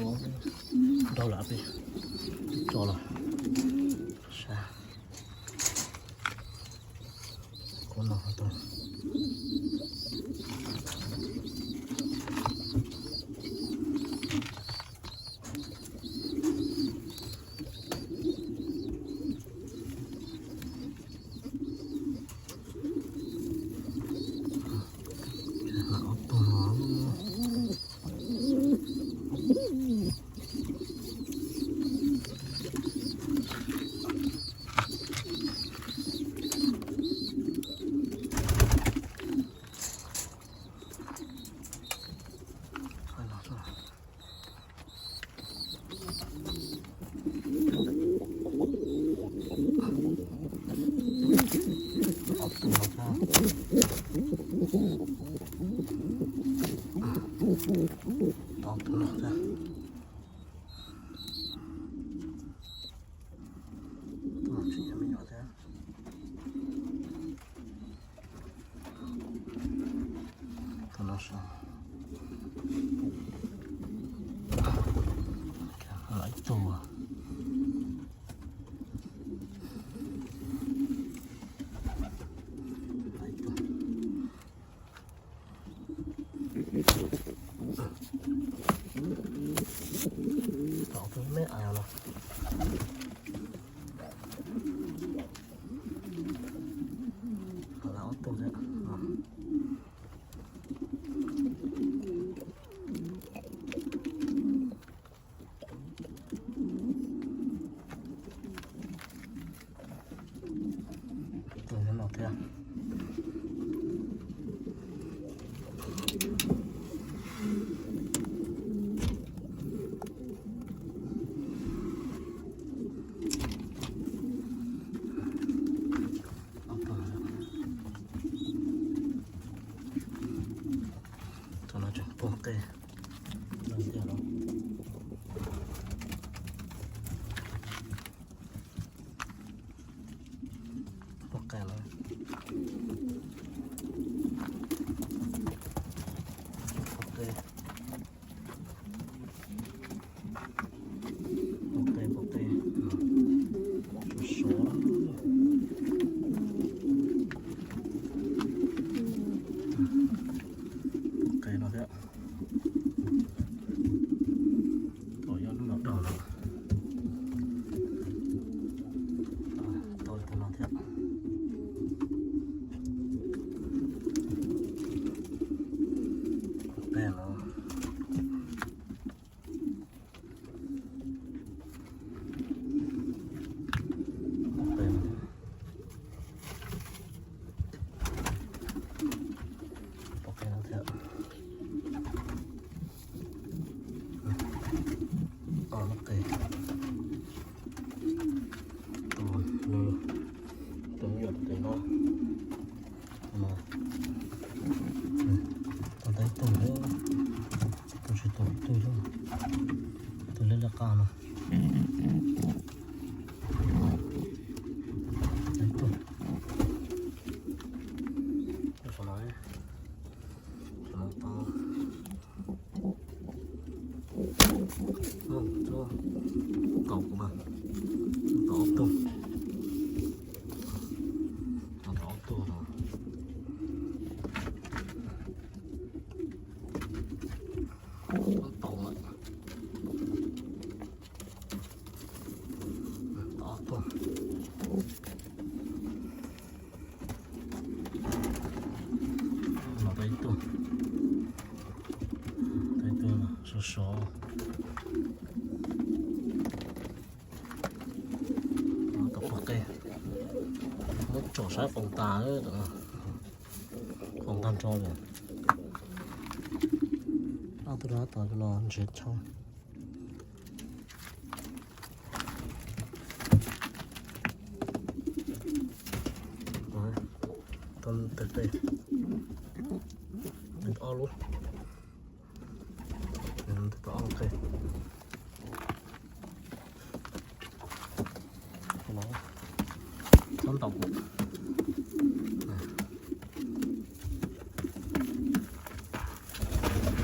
Nrog lawm peb tso los sab. Kuv no tau ob tug no. Ob tug no thiab. Ob tug no thiab. Ob tug no tsis yog me nyuam thiab. Tus no sav. Lawv ib tug. Tom tus me ais no. Lawv ob tug thiab. Tus no thiab. Tus no tseem pog qe. Pog qe lawm. Pog qe. Pog qe, pog qe. Sov sov. Pog qe no thiab. Thaum yog lub no daug no. Tau tus no thiab. Pog qe no. Pog qe no thiab. Ob lub qe. Tus no, tus nyuam tus no. Tau ib tug, tus tsis tau ib tug, tus lej laj qab no. Tau ib tug. Saum no, saum no tau. Kaum kuv mas tau ob tug. Tau ob tug no. Tau lawm. Tau ob tug. Los tau ib tug. Tau ib tug sov sov. Tau pog qe. Muab tsom saib foom tas, foom tag nrho lawm. Ob tug no tau los ntsiav tshaj. Tau tes qe, ob lub, tau ob lub qe. Txhob ntaus kuv.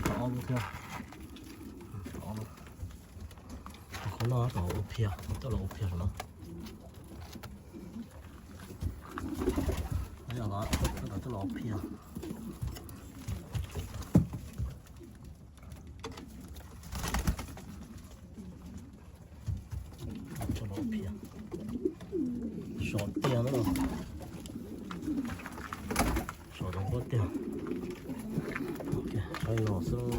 Tau ob lub thiab. Tau ob lub. No cov ua phiaj, coj los ua phiaj saum no. Yog los coj los ua phiaj. Coj los ua phiaj. Sov tiag na. Sov zoo nkauj tiag. Saib no xwb.